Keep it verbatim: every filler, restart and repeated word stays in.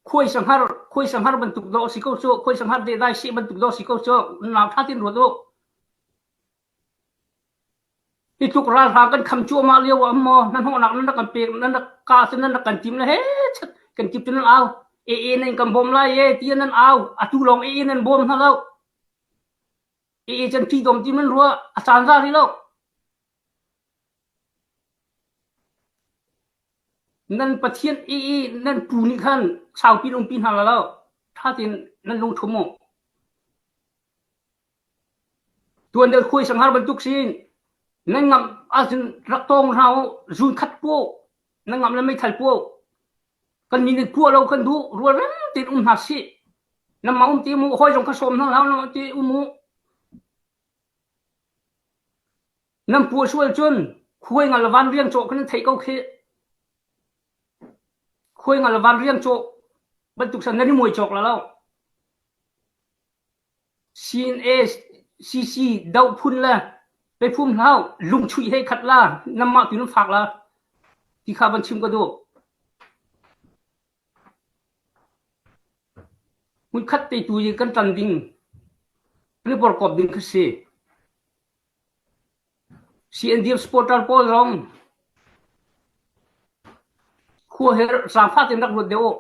Khuai sanghar, khuai sanghar bantuk dawh si ko cu, khuai sanghar deh dai si bantuk dawh si ko cu, nau ṭha tin ruat u. Hi tluk ralhrang kan kham cuahmah lio ah maw, nan hawhnak nan rak kan pek, nan rak ka cu nan rak kan tim le he chat kan kip cu nan au. A A nan kan bawm lai e, tiah nan au. Atu lawng A A nan bawm hna lo. A A can ṭi dawm tim nan ruah, a caan za rih lo. Nan Pathian A A nan pu nih khan saupi an umpi hna lai lo. Ṭha tein nan lungṭhum u. Tuan deuh khuai sanghar bantuk sin nan ngamh ahcun rak tawng hna u, zun khat puah u, nan ngamh le meithal puah u. Kan min in puah lo kan duh, rualrem tein um hna sih. Nanmah um te mu, hawi zong kha sawm hna hlah, nanmah te um u. Nan puah sual cun khuai ngal le van rian cawh kha nan theih ko khi. Khuai ngal le van rian cawh bantuk san nan i muai cawk la lo. C N A, C C, doh phun le pei phum hlau, lungchuih he khat la, nanmah tu nan fak la, ti kha van chim ka duh. Hmunkhat te tu i kan ṭan ding, kan i porkop ding kha si. C N D F supporter pawl zong khua he zaangfah tein rak ruat deuh u.